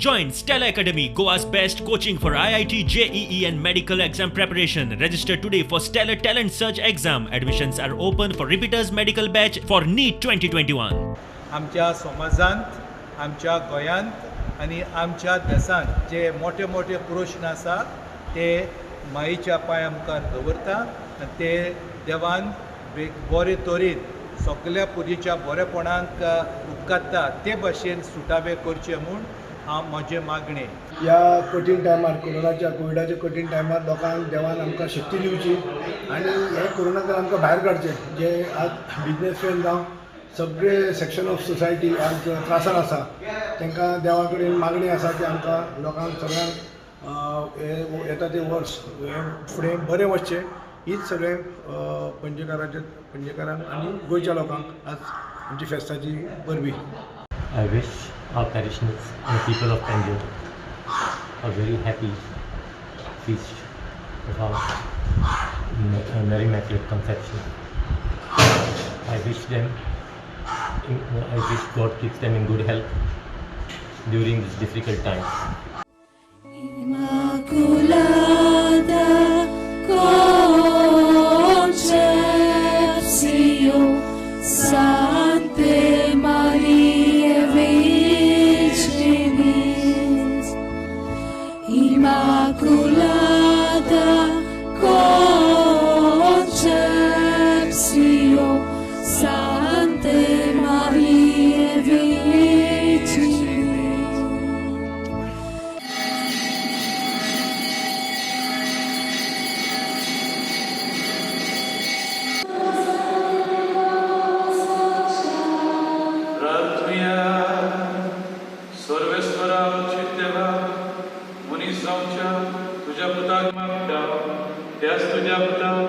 Join Stellar Academy, Goa's best coaching for IIT, JEE and medical exam preparation. Register today for Stellar Talent Search exam. Admissions are open for repeaters medical batch for NEET 2021. आमच्या समाजांत, आमच्या गोंयांत आनी आमच्या देशांत जे मोठे मोठे प्रश्न आसा ते माईच्या पांया मुखार दवरता आनी ते देवान बरे तरेन सगल्या पुरीच्या बरेपणाक उपकारता ते भाशेन सुटावे करचे म्हूण हांव म्हजें मागणें. ह्या कठीण टायमार, कोरोनाच्या कोविडाच्या कठीण टायमार लोकांक देवान आमकां शक्ती दिवची आनी हे कोरोनांतल्यान आमकां भायर काडचें. जे आज बिजनेसमॅन जावं सगळे सेक्शन ऑफ सोसायटी आज त्रासान आसा, तांकां देवा कडेन मागणी आसा की आमकां लोकांक सगळ्यांक हे येता तें वर्स हें फुडें बरें वचचें, हीच सगळें पणजेकारांक आनी गोंयच्या लोकांक आज आमची फेस्ताची परबी. I wish our parishioners and the people of Panjim a very happy feast of our Mary Immaculate Conception. I wish them, in, I wish God keeps them in good health during these difficult times. Immaculada Conception, Sancte Maria Virginis, Immaculada Conception, Sancte Maria Virginis. प्रार्थुया. सर्वेस्वरा, देवा, मनीस जावच्या तुज्या पुताक मागता, त्याच तुज्या पुताक